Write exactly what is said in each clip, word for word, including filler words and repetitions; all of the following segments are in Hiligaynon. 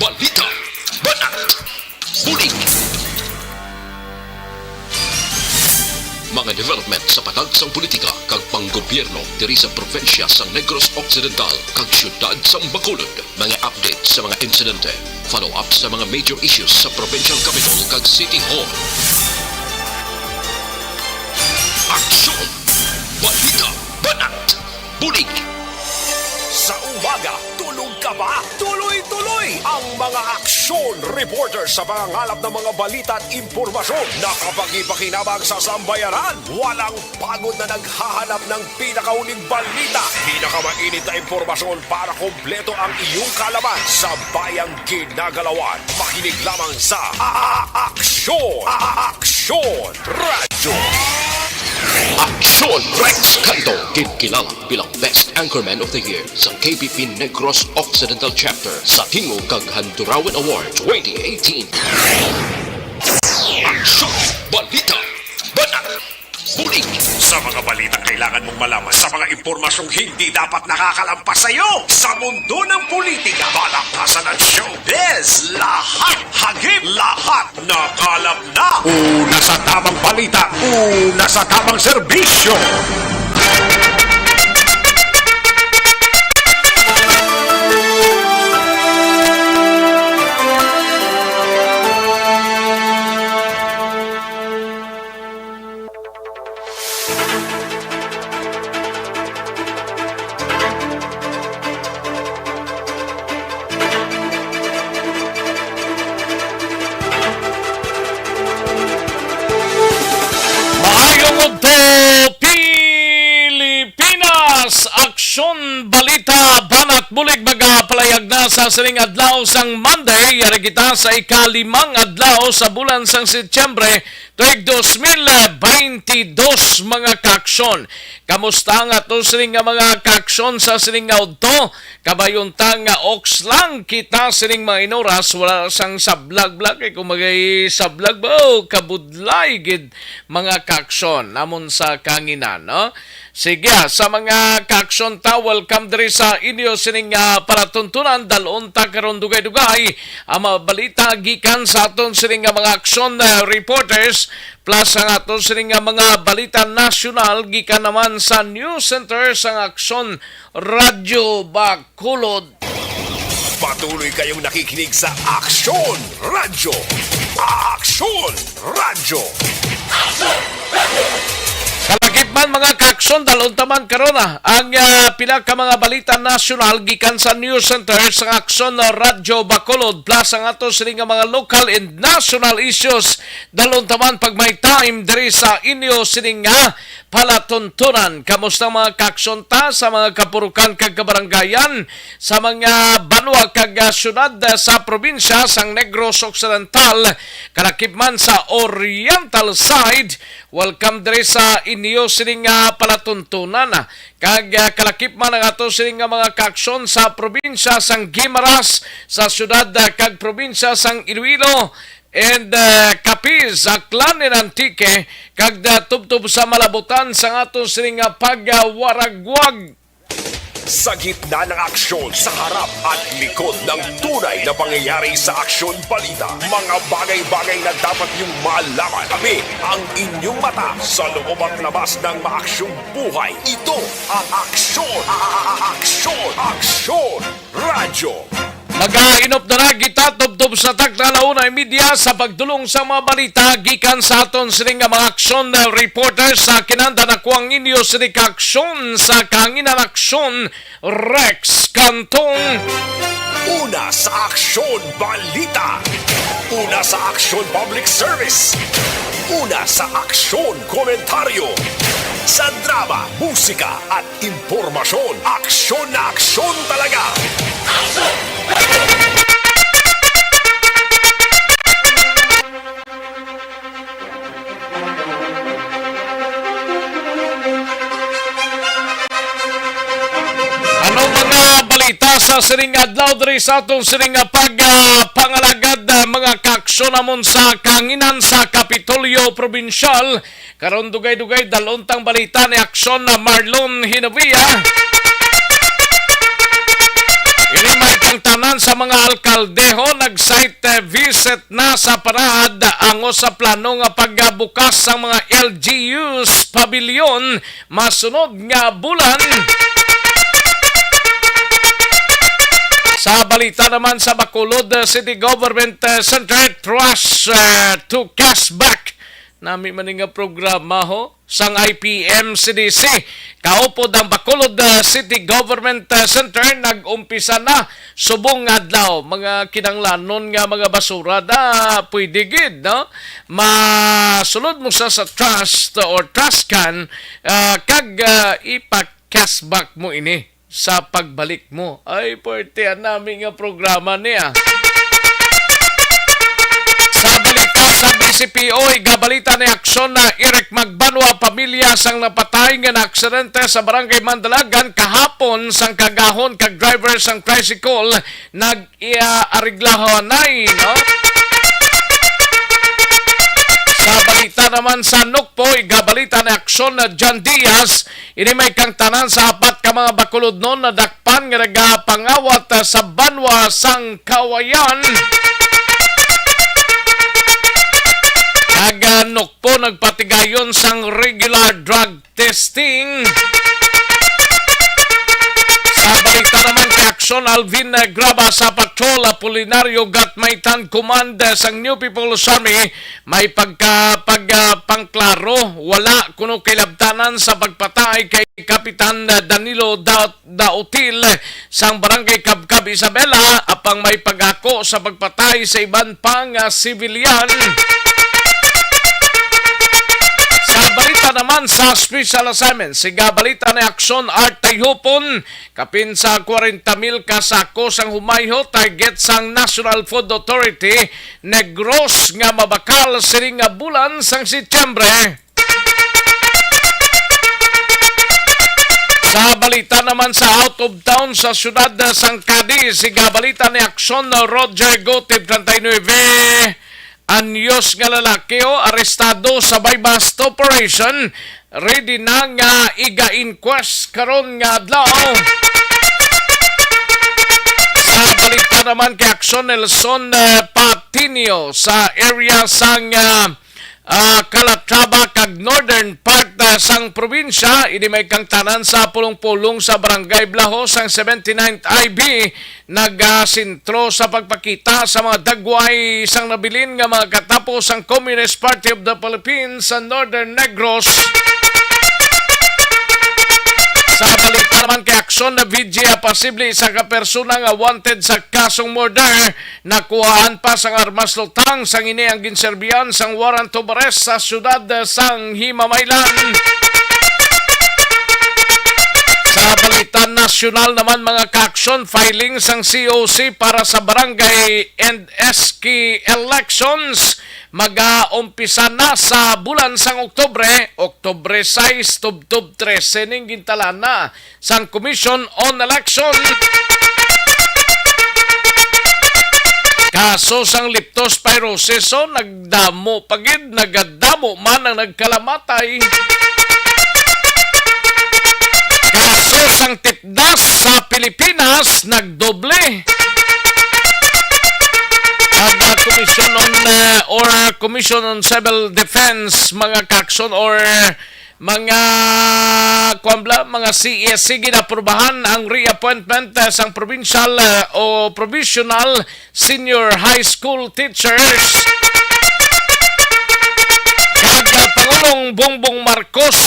Balita, banat, bulig. Mga development sa patagsang politika kag panggobyerno diri sa probinsya sang Negros Occidental kag siyudad sang Bacolod. Mga update sa mga insidente, follow-up sa mga major issues sa provincial capital kag city hall. Aksyon! Balita, banat, bulig. Sa umaga, tulog ka ba? Tuloy-tuloy ang mga aksyon reporter sa pangangalap ng mga balita at impormasyon na kapakipakinabang sa sambayanan. Walang pagod na naghahanap ng pinakahuling balita, pinakamainit na impormasyon para kompleto ang iyong kaalaman sa bayang ginagalawan. Makinig lamang sa A-, A-, Aksyon! A-, A-, Aksyon Radyo! Aksyon Rex Canto, ginkilala bilang Best Anchorman of the Year sa K B P Negros Occidental Chapter sa tingog kag Handurawan Award twenty eighteen. Aksyon! Balita! Banat! Bulig! Sa mga balitang kailangan mong malaman, sa mga impormasyong hindi dapat nakakalampas sa iyo, sa mundo ng politika, balakasan at showbiz, lahat hagip, lahat nakalap na. Una sa tamang balita, una sa tamang serbisyo. Maayong udto, Pilipinas! Aksyon, balita, banat, bulig, magapalayag na sa sining adlaw sang Monday. Yari kita sa ikalimang adlaw sa bulan sang Setyembre, tuig dos mil baynte dos, mga kaaksyon. Kamusta ang ato sining nga mga kaaksyon sa sining nga udto? Kabayon ta nga oks lang kita sining mga inoras, wala sang sablag-blag. Kay kung magay sablag ba, oh, kabudlay gid, mga kaaksyon, namon sa kanginan, no? Sige, ah, sa mga kaaksyon ta, welcome diri sa inyo sining, ah, palatuntunan. Dalon ta karon dugay-dugay ang mga balita gikan sa aton sining nga mga aksyon, ah, reporters, plus ang aton sining nga mga balita nasyonal gikan naman sa news center sang Aksyon Radyo Bacolod. Patuloy kayong nakikinig sa Aksyon Radyo. Aksyon Radyo. Kalakip man, mga kaaksyon, dalon ta man karon, ah, ang, ah, pila ka mga balita nasyonal gikan sa news center sang Aksyon Radyo Bacolod, plus ang ato sini nga mga local and national issues. Dalon ta man pag may time diri sa inyo sini nga palatuntunan. Kamusta, mga kaaksyon ta, sa mga kapurukan kag kabaranggayan, sa mga banwa kag, ah, syudad, ah, sa probinsya sang Negros Occidental, kalakip man sa Oriental side? Welcome diri sa inyo sini nga palatuntunan, ah. Kag, ah, kalakip man ang ato sini nga mga kaaksyon sa probinsya sang Guimaras, sa syudad, ah, kag probinsya sang Iloilo, and, ah, Capiz, Aklan, and Antique, kag, ah, tubtob sa malabutan sang aton sini nga pagwaragwag. Sa gitna ng aksyon, sa harap at likod ng tunay na pangyayari sa Aksyon Balita, mga bagay-bagay na dapat niyong malaman. Kami ang inyong mata sa loob at labas ng maaksyong buhay. Ito ang Aksyon, a-, a-, a-, Aksyon, Aksyon Radyo. Mag-inop na na kita tubtob sa takna ala una y media sa pagdulong sa mga balita gikan sa aton sining nga mga aksyon, uh, reporter. Sa kinahanglan ako ang inyo sini ka aksyon sa kahanginan, Aksyon Rex Cantong. Una sa Aksyon Balita. Una sa Aksyon Public Service. Una sa Aksyon Komentaryo. Sa drama, musika, at impormasyon, aksyon na aksyon talaga. Ano mga balita sa sining adlaw diri sa aton sining nga pag, ah, pangalagad, ah, mga kaaksyon namon sa kahanginan sa Kapitolyo Probinsyal? Karon dugay-dugay, dalon tang balita ni Aksyon na Marlon Hinabia. Ini may kang tanan sa mga alkaldeho, nag-site visit na sa Paraad ang usa plano nga pagbukas sang mga L G Us pavilion masunod nga bulan. Sa balita naman sa Bacolod, uh, City Government, uh, Center, Trash, uh, to Cashback. Nami man ni nga programa, ho, sang I P M C D C. Kaupod ang Bacolod, uh, City Government, uh, Center, nag-umpisa na subong adlaw. Mga kinanglanon nga mga basura na pwede gid, no? Masulod mo sa, sa trash or trash can, uh, kag, uh, ipa-cashback mo ini sa pagbalik mo. Ay, puwerte nami nga programa niya. Sa balita sa B C P O, igabalita ni Aksyon na Eric Magbanwa, pamilya sang napatay nga naaksidente sa Barangay Mandalagan kahapon, sang kagahon kag driver sang tricycle nag-iaariglahanay, no? Sa balita naman sa Nukpo, igabalita ni Aksyon na John Diaz, ini may kangtanan sa apat ka mga bakulodnon na dakpan nga nagapangawat, ah, sa banwa sang Kawayan. Kag, ah, Nukpo nagpatigayon sang regular drug testing. Sa balita naman kay Aksyon, Alvin, ah, Graba sa Patrol, Apolinario Gatmaitan, Command, ah, sang New People's Army, may pagka-, pag, ah, pangklaro, wala kuno kailabtanan sa pagpatay kay Kapitan, ah, Danilo Daut-, Dautil sang Barangay Kabkab, Isabela, apang may pag-ako sa pagpatay sa iban pa nga sibilyan. Sa balita naman sa special assignment, siga balita ni Aksyon Art Tayhupon, kapin sa kwarenta mil ka sako sang humayho target sang National Food Authority, Negros, nga mabakal sining nga bulan sang Setyembre. Sa balita naman sa out of town, sa siyudad sang Cadiz, siga balita ni Aksyon, Roger Gutib, treinta y nueve anyos nga lalaki, o, arestado sa buy-bust operation. Ready na nga iga-inquest karon nga adlaw. Sa balita naman kay Aksyon, Nelson, eh, Patinio, sa area sang, ah, ah, Calatrava kag northern part, ah, sang probinsya, ini may kangtanan sa pulong-pulong sa Barangay Blaho sang seventy-ninth I B, nagasentro sa pagpakita sa mga dagway sang nabilin nga mga katapo sang Communist Party of the Philippines sa Northern Negros. Sa balita naman kay Aksyon, na-V G posible isa ka persona nga wanted sa kasong murder. Nakuhaan pa sang armas lutang sang ini ang ginserbihan sang warrant of arrest sa siyudad sang Himamaylan. Sa balita nasyonal naman, mga ka-aksyon, filing sang C O C para sa barangay and S K elections magaumpisa na sa bulan sang Oktubre, Oktubre sais, tubtob trese ning gintalana sang Commission on Election. Kaso sang leptospirosis, so, nagdamo pa gid, nagadamo man ang nagkalamatay. Kaso sang tipdas sa Pilipinas, nagdoble. Ang, uh, Commission on, uh, or, uh, Commission on Civil Defense, mga ka-aksyon, or mga, kuwan bala, mga C S C, ginaprobahan ang reappointment, uh, sang provincial, uh, o provisional senior high school teachers. Kag, uh, Pangulong Bongbong Marcos,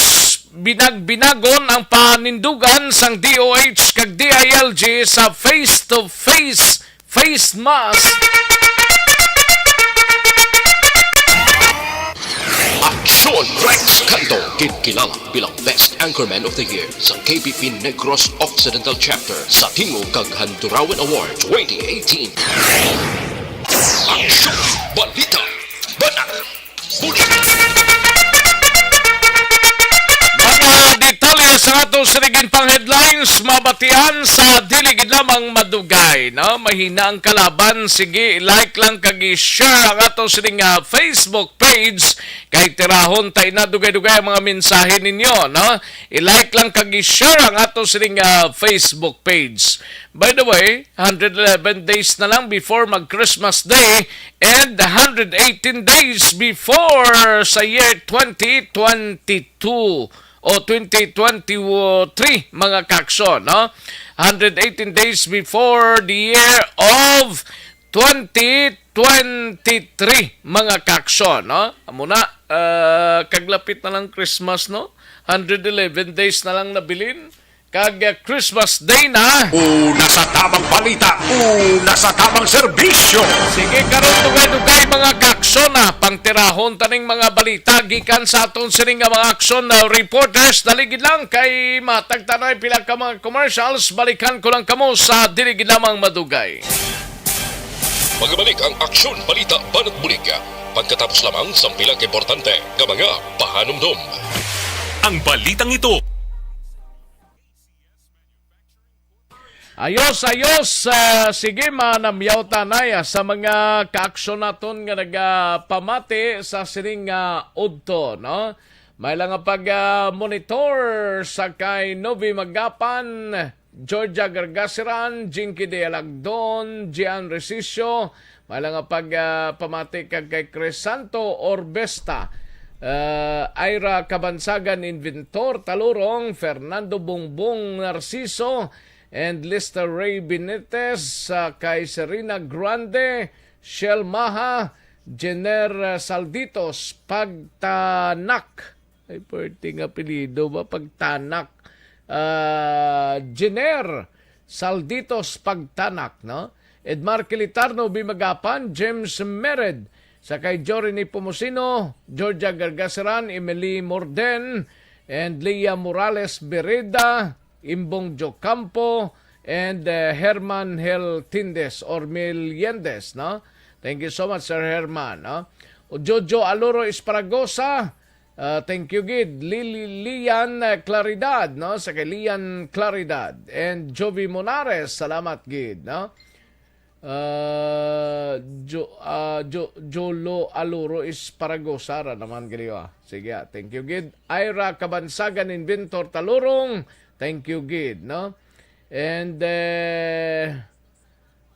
binag-binagon ang panindugan sang D O H kag D I L G sa face-to-face face mask. Aksyon Rex Canto, ginkilala bilang Best Anchorman of the Year sa K P P Negros Occidental Chapter sa Tingog kag Handurawan Award twenty eighteen. Aksyon! Balita! Banat! Mga detalye sa ato sining pang headlines, mabatian sa dili gid lamang madugay. No, mahina ang kalaban. Sige, like lang kag i-share ang ato sining, ah, Facebook page. Kay tirahon ta na dugay-dugay ang mga mensahe ninyo, no? I-like lang kag i-share ang ato sining, ah, Facebook page. By the way, hundred eleven days na lang before mag Christmas Day and hundred eighteen days before sa year twenty twenty-two o twenty twenty-three, mga kaaksyon, no? Hundred eighteen days before the year of twenty twenty-three, mga kaaksyon, no? Amo na, ah, kaglapit na lang Christmas, no? Hundred eleven days na lang nabilin. Kag, ah, Christmas Day na. Una sa tamang balita, una sa tamang serbisyo. Sige, karon dugay-dugay, mga kaaksyon, ah, pangtirahon taning mga balita gikan sa aton sini nga mga aksyon na reporters. Dali gid lang kay matagtanay pila ka mga commercials. Balikan ko lang kamo sa dili gid lamang madugay. Magabalik ang Aksyon Balita Banat Bulig pagkatapos lamang sang pila ka importante nga mga pahanumdom. Ang balitang ito. Ayos, ayos. Ah, sige, manamyaw tanay, ah, sa mga kaaksyon naton nga nagapamati sa sining nga udto, no? May lang nga pag, ah, monitor sa kay Novi Magapan, Georgia Gargaseran, Jinky Dialagdon, Gian Resicio, may lang nga pag, ah, pamati kag kay Crisanto Orbesta, ah, Ira Kabansagan, Inventor Talurong, Fernando Bongbong Narciso, and Lester Ray Benitez, ah, kay Serena Grande, Shell Maha, Jenner, ah, Salditos, Pagtanak. Ay, pwerte nga apelyido ba? Pagtanak. Ah, Jenner Salditos Pagtanak, no? Edmar Kilitarno Bimagapan, James Mered, sa kay Jory Nepomuceno, Georgia Gargaseran, Emily Morden, and Leah Morales Bereda, Imbong Jocampo, and, eh, Herman Hel Tindes or Meliendes, no? Thank you so much, Sir Herman, no? O Jojo Aluro Esparagosa, ah, thank you gid. Lili-, Lian, eh, Claridad, no? Sa kay Lian Claridad and Jovi Monares, salamat gid, no? Ah, Jo-, ah, Jo-, Jolo Aluro Esparagosa ra naman gid, ah. Sige, ah, thank you gid. Ira Kabansagan, Inventor Talurong, thank you gid, no? And, eh,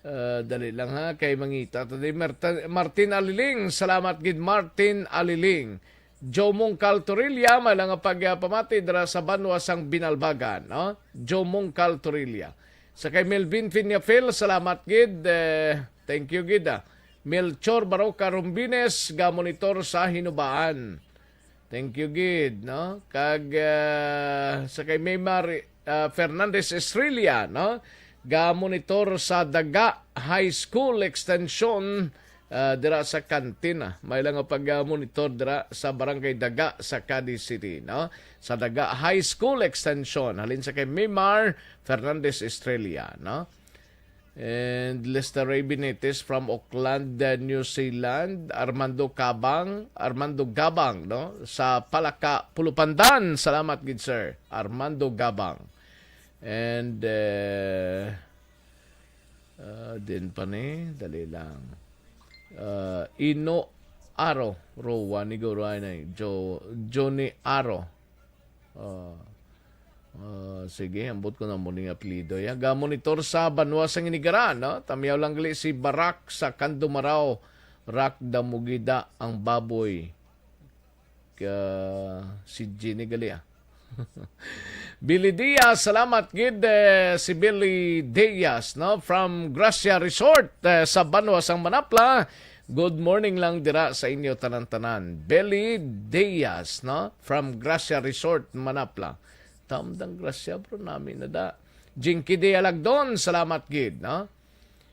ah, dali lang ha, kay mangita ta di. Marta-, Martin Aliling, salamat gid, Martin Aliling. Joe Mungkal Torilla, may lang nga pag, ah, pamati dira sa banwa sang Binalbagan, no? Joe Mungkal Torilla. Sa kay Melvin Peñafil, salamat gid. Eh, thank you gid, ah. Melchor Baroca Rombines, ga monitor sa Hinubaan. Thank you gid, no? Kag, ah, sa kay Maymar, ah, Fernandez Estrella, no? Ga monitor sa Daga High School Extension, ah, dira sa Cantina. May lang nga pag, ah, monitor dira sa Barangay Daga sa Cadiz City, no? Sa Daga High School Extension, halin sa kay Maymar Fernandez Estrella, no? And Lester Ray Benitez from Auckland, uh, New Zealand. Armando Cabang, Armando Gabang, no? Sa Palaka, Pulupandan. Salamat gid, sir. Armando Gabang. And, uh, uh, din pa ni, dali lang. Uh, Ino Aro, Rowan ni Guray na, Jo-, Johnny Aro. Ah, ah, sige, ambot ko na mo ning apelyido, ya. Ga monitor sa banwa sang Inigaran, no? Tamyaw lang gali si Barak sa Kandumarao, Rak Damugida ang baboy. Ka, si Jenny gali, ah. Billy Diaz, salamat gid, eh, si Billy Diaz, no? From Gracia Resort, eh, sa banwa sang Manapla. Good morning lang dira sa inyo tanan-tanan. Billy Diaz, no? From Gracia Resort, Manapla. Tamdang Gracia, bro, nami na da. Jinky Dialagdon, salamat gid, no?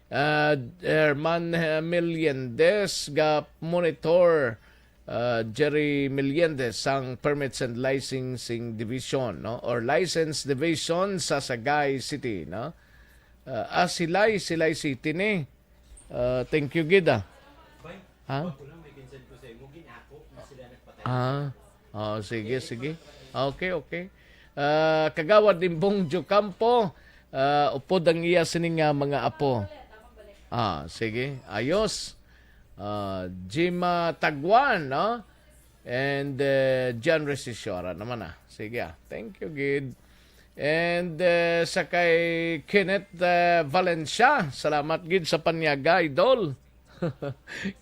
Ah, Herman, eh, Meliendez, ga monitor, ah, Jerry Meliendez sang Permits and Licensing Division, no? Or License Division sa Sagay City, no? Ah, ah, Silay, Silay City ni. Ah, thank you gid, ah. Ha? Ah, oh, sige, sige. Okay, okay. Ah, Kagawad Imbong Jocampo, Ah, upod ang iya sini nga mga apo. Ah, sige. Ayos. Ah, Jima Tagwan, no? And, eh, John Resisora naman, ah. Sige, ah. Thank you, gid. And, eh, sa kay Kenneth, eh, Valencia, salamat gid sa panyaga, idol.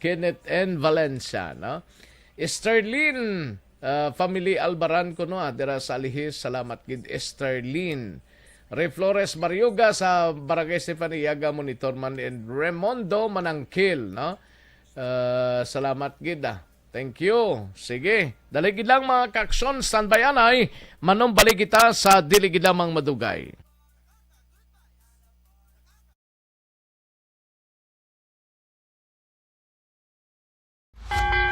Kenneth N. Valencia, no? Esterlin, ah, family Albaran kuno, ah, dira sa Alihis, salamat gid, Esterlin. Ray Flores Barriuga sa Barangay Stefan Iyaga, monitor man, and Remondo Manangkil, no? Ah, salamat gid, ah. Thank you. Sige, dali gid lang, mga kaaksyon, standby anay, manumbalik kita sa dili gid lamang madugay.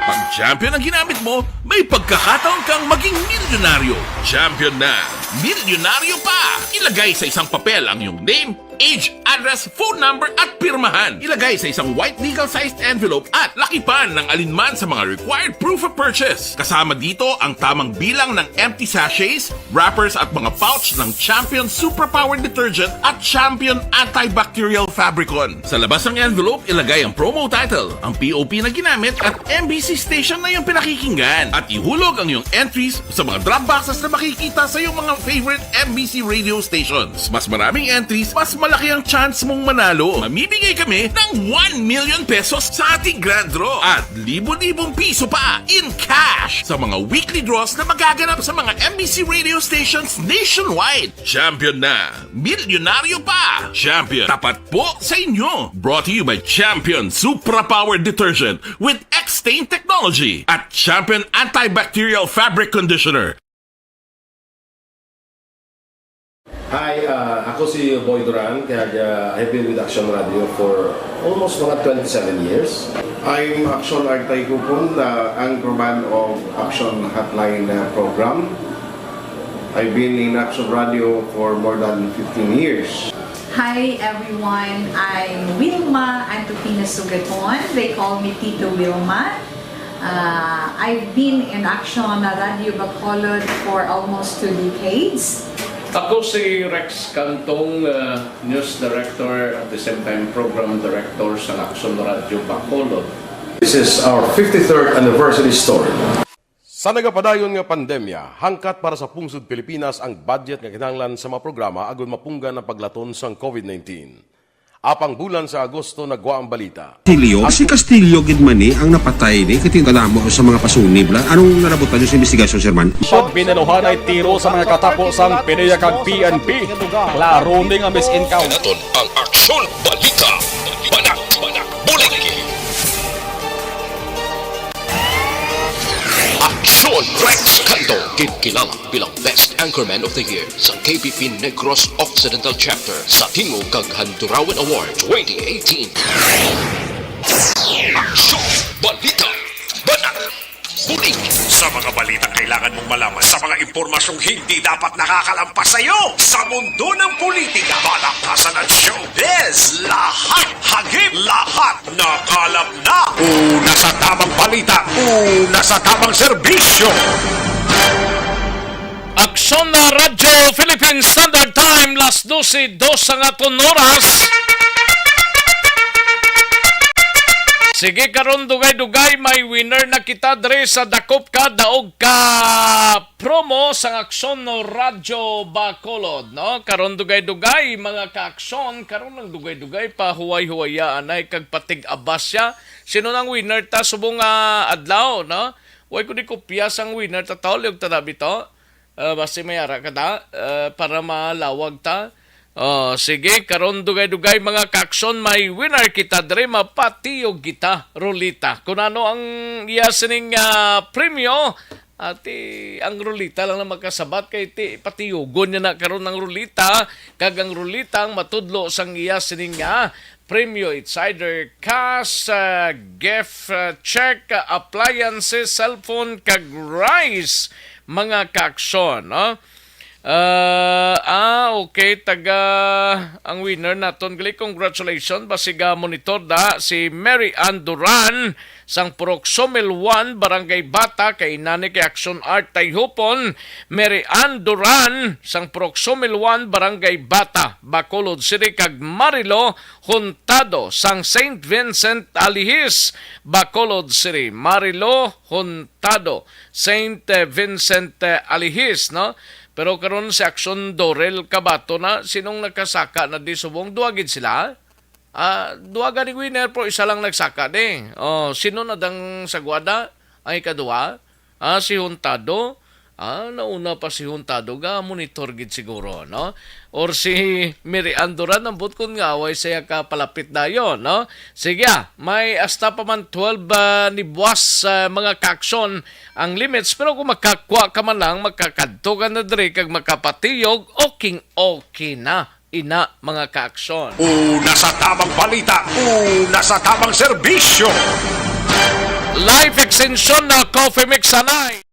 Pag champion ang ginamit mo, may pagkakataon kang maging milyonaryo. Champion na, milyonaryo pa! Ilagay sa isang papel ang iyong name, age, address, phone number, at pirmahan. Ilagay sa isang white legal-sized envelope at lakipan ng alinman sa mga required proof of purchase. Kasama dito ang tamang bilang ng empty sachets, wrappers, at mga pouch ng Champion Superpower Detergent at Champion Antibacterial Fabricon. Sa labas ng envelope, ilagay ang promo title, ang P O P na ginamit, at M B C station na iyong pinakikinggan. At ihulog ang iyong entries sa mga drop boxes na makikita sa iyong mga favorite M B C radio stations. Mas maraming entries, mas malaki ang chance mong manalo. Mamimigay kami ng one million pesos sa ating grand draw at libo-libong piso pa in cash sa mga weekly draws na magaganap sa mga M B C radio stations nationwide. Champion na! Milyonaryo pa! Champion, tapat po sa inyo! Brought to you by Champion Supra Power Detergent with X-Stain Technology at Champion Antibacterial Fabric Conditioner. Hi, ah, ako si Boy Duran, kag, ah, I've been with Action Radio for almost mga twenty-seven years. I'm Action Artay Kupon, the anchorman of Action Hotline, uh, program. I've been in Action Radio for more than fifteen years. Hi everyone, I'm Wilma Antupina Sugaton. They call me Tito Wilma. Uh, I've been in Action Radio Bacolod for almost two decades. Ako si Rex Cantong, uh, news director, at the same time program director sa Action Radio Bacolod. This is our fifty-third anniversary story. Sa nagapadayon nga pandemya, hangkat para sa pungsod Pilipinas ang budget nga kinahanglan sa mga programa agud mapunggan ang paglaton sang COVID nineteen. Apang bulan sa Agosto nagwa ang balita. Castillo, si Castillo gid man ni ang napatay ni, kay tingala mo sa mga pasunib la. Anong nalabutan niyo sa investigasyon, Sir Man? Pag binaluhan ay tiro sa mga katapo sang PDEA kag P N P. Klaro ni nga misencounter. Naton ang Aksyon Balita. Banat, banat, bulig. Aksyon Rex Canto, ginkilala bilang Best Anchorman of the Year sa K P P Negros Occidental Chapter sa Tingog kag Handurawan Award twenty eighteen. Aksyon! Balita! Banat! Bulig! Sa mga balitang kailangan mong malaman, sa mga impormasyong hindi dapat nakakalampas sa iyo, sa mundo ng politika, palakasan at showbiz, lahat hagip, lahat nakalap na. Una sa tamang balita, una sa tamang serbisyo. Aksyon na Radyo Philippine Standard Time, las dose, dos ang aton oras. Sige, karon dugay-dugay, may winner na kita dre sa Dakop Ka, Daog Ka promo sang Aksyon no Radyo Bacolod, no? Karon dugay-dugay, mga kaaksyon, karon lang dugay-dugay, pahuway-huwayaan ay kag patig-abas siya. Sino nang winner ta subong nga adlaw, no? Way ko di kopya sang winner ta, tawag ta na bito. Ah, basi may ara ka ta, ah, para malawag ta. Oh, sige, karon dugay-dugay, mga kaaksyon, may winner kita dre, mapatiyog kita, rulita. Kung ano ang iya sining, ah, premyo, ati ang rulita lang na makasabat kay ti patiyogon niya na karon ang rulita, kag ang rulita ang matudlo sang iya sining, ah, premyo, it's either cash, ah, gift, ah, check, ah, appliances, cellphone, kag rice, mga kaaksyon, no? Ah, ah, okay, taga ang winner naton gali. Congratulations, basiga monitor da si Mary Ann Duran sang Purok Sumil one, Barangay Bata, kay inani kay Action Art Tayhupon, Mary Ann Duran sang Purok Sumil one, Barangay Bata, Bacolod City, kag Marilo Huntado sang Saint Vincent Alihis, Bacolod City. Marilo Huntado, Saint Vincent Alihis, no? Pero karon si Action Dorel Kabato na, sinong nakasaka na di subong? Duwa gid sila. Ah, duwa gani winner, pero isa lang nagsaka di. Oh, sino na dang sagwada? Ang ikaduha? Ah, si Huntado. Ah, nauna pa si Huntado, ga monitor gid siguro, no? Or si Mary Ann Duran, ambot kun nga away siya ka palapit dayon, no? Sige, ah, may hasta pa man twelve, ah, ni buwas, ah, mga ka-aksyon ang limits, pero kung makakwa ka man lang, makakadto ka na diri kag makapatiyog, okay, okay na. Ina, mga ka-aksyon. Una sa tamang balita, una sa tamang serbisyo. Life extension na Coffee Mix Anay.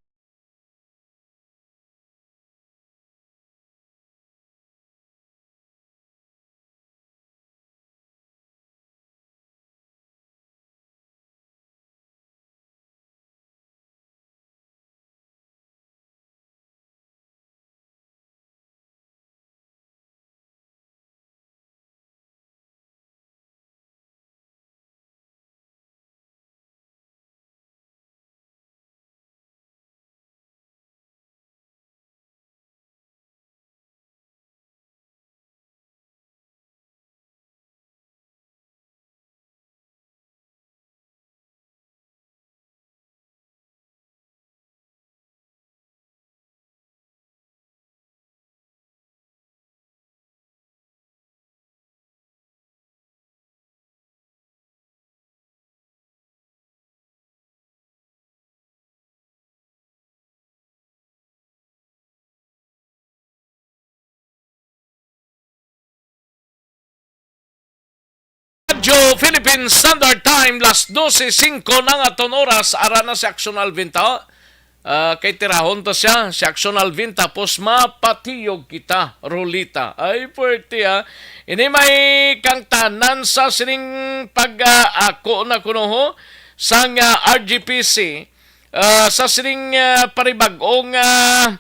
Radyo Philippine Standard Time, las dose singko na nga aton oras. Ara na si Action Alvin ta. Ah, kay tirahon ta siya, si Action Alvin, tapos mapatiyog kita, Rolita. Ay, puwerte, ah. Ini may kangtanan sa sining pag, ah, ako na kuno ho, sang, ah, R G P C, ah, sa sining, ah, panibag-ong, ah,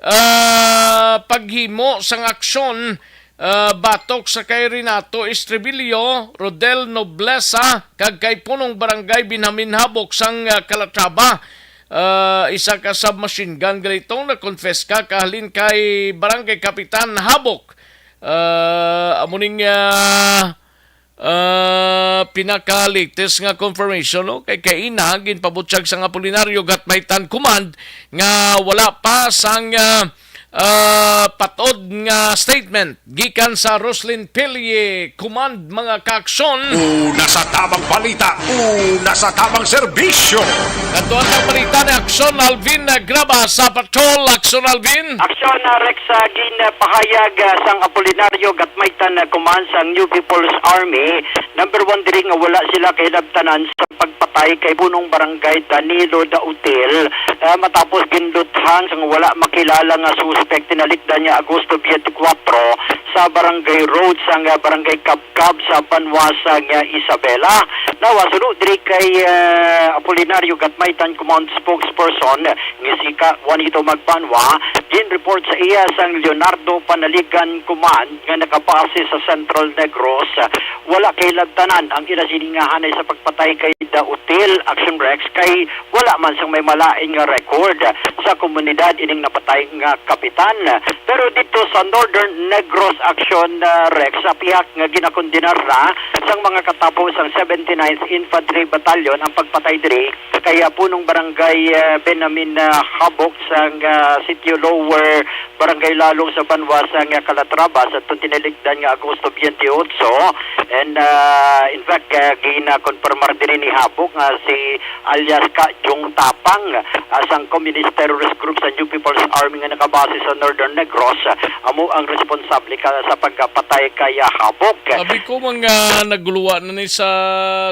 ah, paghimo sang aksyon, ah, batok sa kay Renato Estribillo, Rodel Noblesa, kag kay Punong Barangay Benjamin Habok sang, ah, Calatrava. Ah, isa ka submachine gun gali itong na-confisca kahalin kay Barangay Kapitan Habok. Ah, amo ning, ah, ah, pinaka-latest nga confirmation, no? Kay kaina, ginpabutyag sang Apolinario Gatmaitan Command nga wala pa sang, ah, ah, patod nga statement gikan sa Roslyn Pili Command, mga kaaksyon. Una sa tamang balita, una sa tamang serbisyo. Kato ang balita ni Aksyon Alvin Graba sa Patrol. Aksyon Alvin. Aksyon na Rex, ah, ginpahayag, ah, sang Apolinario Gatmaitan, ah, Command sang New People's Army. Number one diri nga wala sila kahilabtanan sa pagpatay kay Punong Barangay Danilo Dautil, ah, matapos ginluthang sang wala makilala nga suspek tinalikdan nga Agosto twenty-four sa Barangay Road sang, ah, Barangay Kabkab sa banwa sang, ah, Isabela. Now, ah, suno diri kay, ah, Apolinario Gatmaitan Command spokesperson nga si Ka Juanito Magbanwa, gin-report sa iya sang Leonardo Panaligan Command nga nakabase sa Central Negros. Wala kahilabtanan ang ila sini nga hanay sa pagpatay kay Dautil, Action Rex, kay wala man sang may malain nga record sa komunidad ining napatay nga kapitan. Pero dito sa Northern Negros, Action, ah, Rex, sa pihak nga ginakondenar na sang mga katapo sang seventy-ninth Infantry Battalion ang pagpatay diri kay, ah, Punong Barangay, ah, Benjamin, ah, Habok sang, ah, Sitio Lower, Barangay Lalong sa banwa sang, ah, Calatrava sa tinalikdan nga Agosto twenty-eight. And, ah, in fact, ah, gina-confirmar diri ni Habok nga si alias Ka Jong Tapang, ah, sang Communist Terrorist Group sa New People's Army nga nakabase sa Northern Negros, ah, amo ang responsable ka sa pagpatay kay, ah, Habok. Abi ko mga naguluwa na ni sa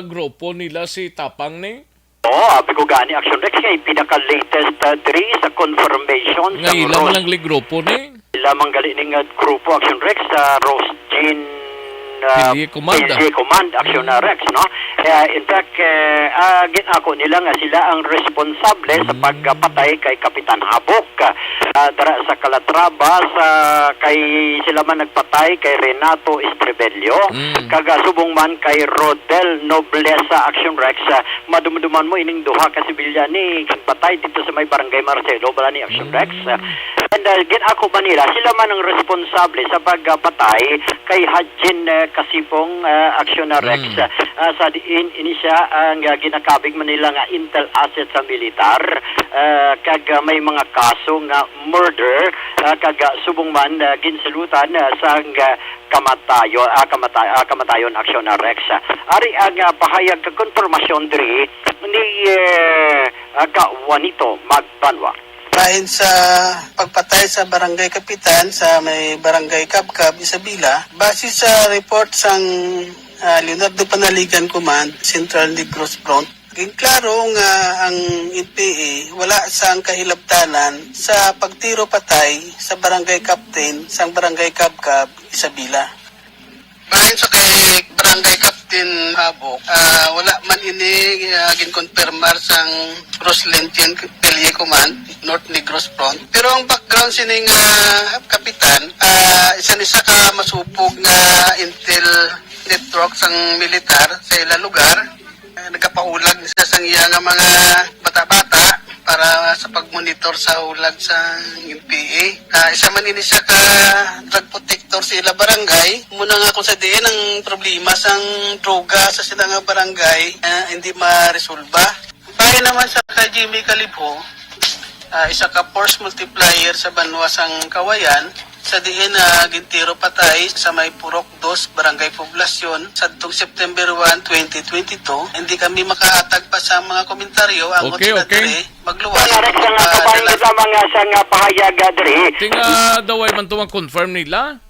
grupo nila si Tapang ni. Oh, abi ko gani, Action Rex, kay pinaka-latest, ah, diri sa confirmation sa Ngayon lang grupo ni. Lamang gali ning, uh, grupo, Action Rex, sa Rosgin, uh, Pilye Command. Pilye Command, Action, uh, Mm. Rex, no? Eh, in fact, eh, ah, gin-ako nila nga sila ang responsable sa Mm. pagpatay kay Kapitan Habok, ah, dara sa Calatrava, sa kay sila man nagpatay kay Renato Estrebello, Mm. kag, ah, subong man kay Rodel Noblesa, Action Rex, ah, madumduman mo ining duha ka sibilyan ni patay dito sa may Barangay Marcelo, bala ni Action Rex. Mm. And, uh, gin-ako ba nila, sila man ang responsable sa pagpatay kay Hajin, uh, Kasipong, uh, Action Rex. Mm. Uh, sa diin, ini siya ang, uh, ginakabig man nila nga intel asset sa militar, uh, kag, uh, may mga kaso nga murder, uh, kag, uh, subong man, uh, ginsilutan, uh, sang, uh, kamatayon, ah, kamata-, ah, kamatayon, Action Rex. Ari ang, ah, pahayag kag konfirmasyon diri ni, eh, ah, ka Juanito Magbanwa. Lain sa pagpatay sa barangay kapitan sa may barangay Kabkab, Isabela, base sa report sang, ah, Leonardo Panaligan Command, Central Negros Front, ginklaro nga ang N P A wala sang kahilabtanan sa pagtiro patay sa barangay captain sang barangay Kabkab, Isabela. Bahin sa kay Barangay Captain Habok, ah, wala man ini, ah, ginkonfirmar sang Roslyn Chin Pilier Command, North Negros Front. Pero ang background sining, ah, kapitan, ah, isa ni sa ka masupog nga intel network sang militar sa ila lugar. Ah, nagapahulag siya sang iya nga mga bata-bata para sa pagmonitor sa hulag sa N P A. Ah, isa man ini siya ka drug protector sa ila barangay. Muna nga kung sa diin ang problema sang droga sa sila nga barangay, ah, hindi maresolba. Bahin naman sa kay Jimmy Calibho, ah, isa ka force multiplier sa banwa sang Kawayan, sa diin, ah, gintiro patay sa may Purok Dos, Barangay Poblacion, sadtong September one, twenty twenty-two. Hindi kami makahatag pa sa mga komentaryo. Ang Okay, okay. Diri, magluwas Ang arak sa mga kabahin magpadala. Kita mga sa nga pahayag, ah, diri. Ting, ah, daw ay man to ang confirm nila?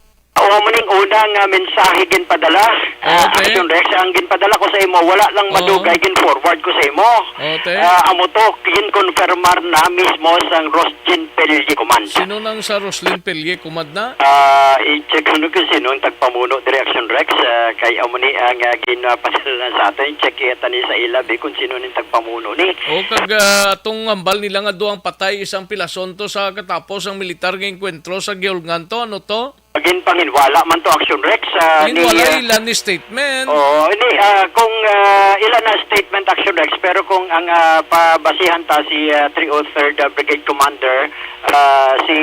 Oo, muning una nga mensahe ginpadala, ah, Okay. Action Rex, ang ginpadala ko sa imo, wala lang Oo. madugay gin-forward ko sa imo. Okay. Ah, amo to, gin-confirmar na mismo sang Rosgin Pelicoman. Sino nang sa Roslyn Pelicoman na? Ah, i-check ko kung sino ang tagpamuno diri, Action Rex, ah, kay amo ni ang, ah, gin-, ah, padala sa ato. I-check kita ni sa ila, bi, kung sino ning tagpamuno ni. O, kag, ah, atong hambal nila nga duang patay, isang pilason to sa katapos ang militar nga engkwentro sa Giolganto, ano to? Ginpanginwala man to, Action Rex, ah, ni, Ginwala ah, ila ni statement. Oo, ni, ah, kung, ah, ila na statement, Action Rex, pero kung ang, ah, pabasihan ta si, ah, three oh third, ah, Brigade Commander, ah, si,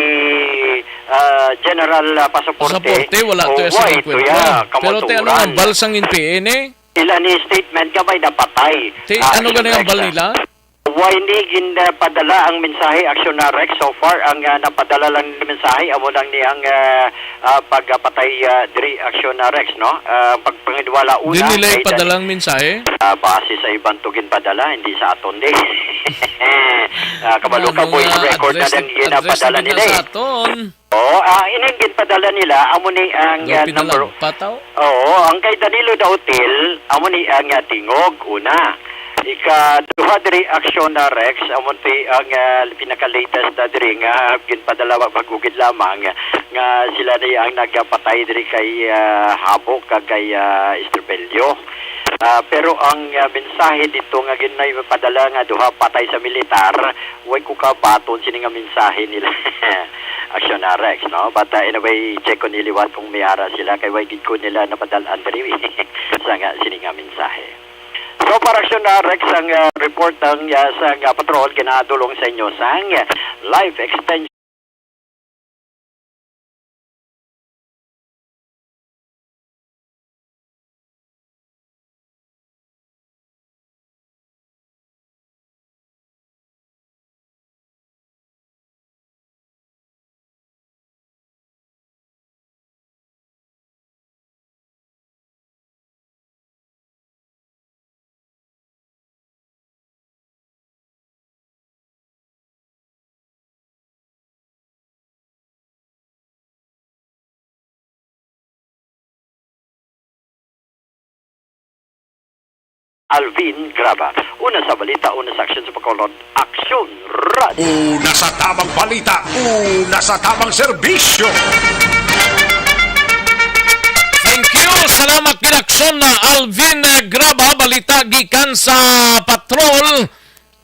ah, General, ah, Pasaporte, Pasaporte, wala to oh, ya sa why to enkwentro. Ya, Pero te, ano kamaturan. Ang hambal sang N P A ni? Ila ni statement nga may napatay. Te, Ah, ano gani ang Action Rex, hambal ah. Nila? Wa ini ginpadala ang mensahe, Action Rex. So far, ang, ah, napadala lang ni mensahe amo lang ni ang, ah, ah, pagpatay, ah, diri, Action Rex, no? Ah, pagpanginwala una, Di nila kay ipadala ang mensahe? Ah, base sa iban to ginpadala, hindi sa aton di. Ah, kabalo ka, Ano voice nga record na address lang ni-, ginapadala address nila, na eh. Sa aton? Oo, ah, ining ginpadala nila, amo ni ang, Daw ah, number pinalagpat, aw? Oo, ang kay Danilo Dautil, amo ni ang, ah, tingog, una. Ikaduha diri, Action na Rex, amo ti ang, ah, pinaka-latest na diri nga ginpadala wa pag-ugid lamang nga sila ni ang nagapatay diri kay, ah, Habok kag kay, ah, Estrabelio. Ah, pero ang, ah, mensahe dito nga ginay padala nga duha patay sa militar, way ko kabaton sini nga mensahe nila. Action na Rex, no? But, uh, in a way, check ko ni liwat kung may ara sila, kay way gid ko nila napadal-an diri sa nga, sini nga mensahe. So, para Action na Rex, ang, uh, report ng, uh, sa, uh, patrol, ginadulong sa inyo sang life extension. Alvin Graba. Una sa balita, una sa aksyon sa Bacolod, Aksyon Radyo. Una sa tamang balita, una sa tamang serbisyo. Thank you. Salamat gid, Aksyon na Alvin, eh, Graba. Balita gikan sa patrol.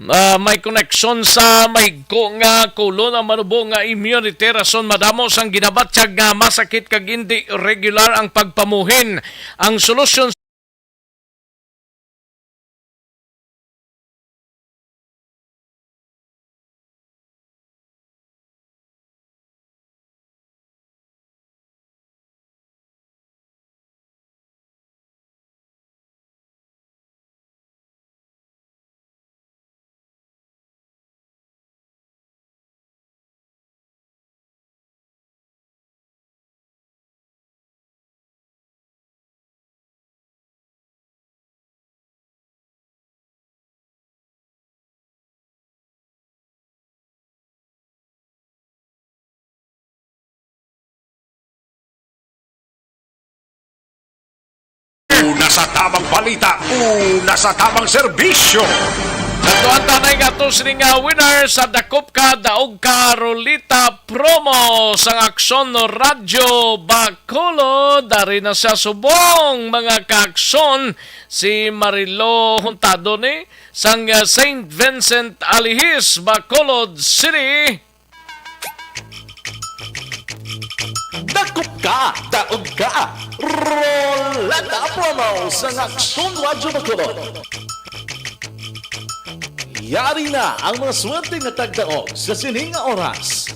Ah, may koneksyon sa mahigko nga kulon ang manubo nga immunity, rason madamo sang ginabatyag nga masakit kag indi regular ang pagpamuhin. Ang solusyon Una sa tamang balita, una sa tamang serbisyo. Sa tuwan tanay nga to sining, ah, winner sa Dakop Ka, Daog Ka, Rolita promo sang Aksyon Radyo Bacolod. Dari na siya subong, mga kaaksyon, si Marilo Huntado ni sang, ah, Saint Vincent Alihis, Bacolod City. Dakop Ka, Daog Ka, Roleta promo sang Aksyon Radyo Bacolod. Yari na ang mga swerte nga tagdaog sa sini nga oras.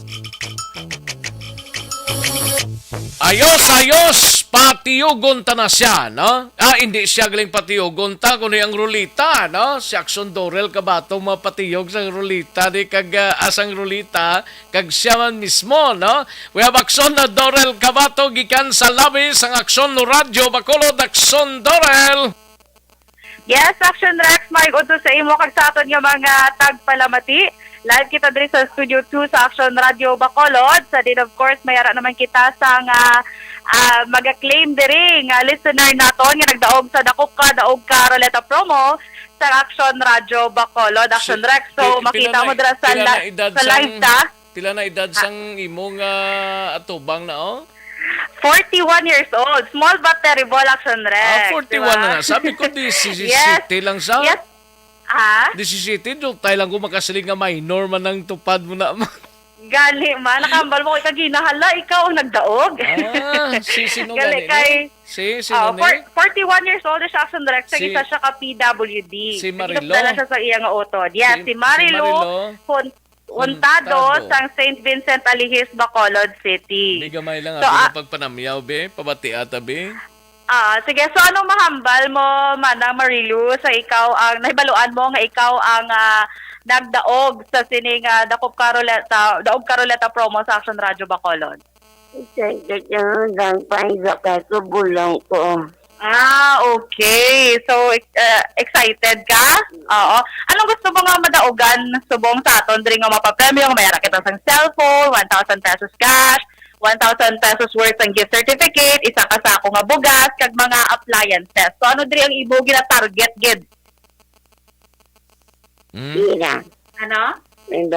Ayos, ayos! Patiyogon ta na siya, no? Ah, hindi siya galing patiyogon ta, kundi ang Rolita, no? Si Aksyon Dorel Kabato mapatiyog sang Rolita, di kag, ah, asang Rolita, kag siya man mismo, no? We have Aksyon na Dorel Kabato gikan sa labi sang Aksyon Radyo Bacolod. Aksyon Dorel! Yes, Action Rex, maayong udto sa imo kag sa aton nga mga tagpalamati. Live kita diri sa Studio two sa Action Radio Bacolod. Sa din, of course, may ara naman kita sa nga, ah, mag-claim diri nga listener naton nga nagdaog sa Dakop Ka, Daog Ka Roleta promo sa Action Radio Bacolod. Action Si- Rex, so pi- pila makita na- mo dira sa pila na la- edad sa sang live ta. Pila na edad Ha? sang imo nga atubang na, oh? Forty-one years old. Small but terrible, Action Rex, Ah, forty-one di ba? na na. Sabi ko, disisiyete Yes. lang sa Yes. Ha? Disisiyete, do tayo lang ko makasiling nga minor man ang tupad mo na. Gani man, nakambal mo kay kagina. Hala, ikaw ang nagdaog. Ah, si sino Gali gani ni? kay, Si, sino ah, ni? for-, forty-one years old siya, Action Rex. Sa Si isa siya ka P W D. Si Marilo? Nagkasala siya sa iya nga utod. Yes, Si, si si Marilo Marilo? Hon-, Huntado Huntado. sang Saint Vincent Alihis, Bacolod City. Di gamay lang So, abi ah, nga pagpanamyaw, be. Pabati ata, be. Ah, sige. So, anong mahambal mo, Manang Marilu, sa ikaw ang, nahibaluan mo nga ikaw ang, ah, nagdaog sa sining, ah, Dakop Ka Roleta, Daog Ka Roleta promo sa Action Radio Bacolod? Excited ako, dahil pa isa ka subulong ko. Ah, okay. So, ex-, ah, excited ka? Oo. Anong gusto mo nga madaogan subong sa aton diri nga mapapremyo? Nga may ara kita sang cellphone, one thousand pesos cash, one thousand pesos worth sang gift certificate, isa ka sako nga bugas, kag mga appliances. So, ano diri ang imo gina-target gid? Hmm? Di na. Ano? Nindot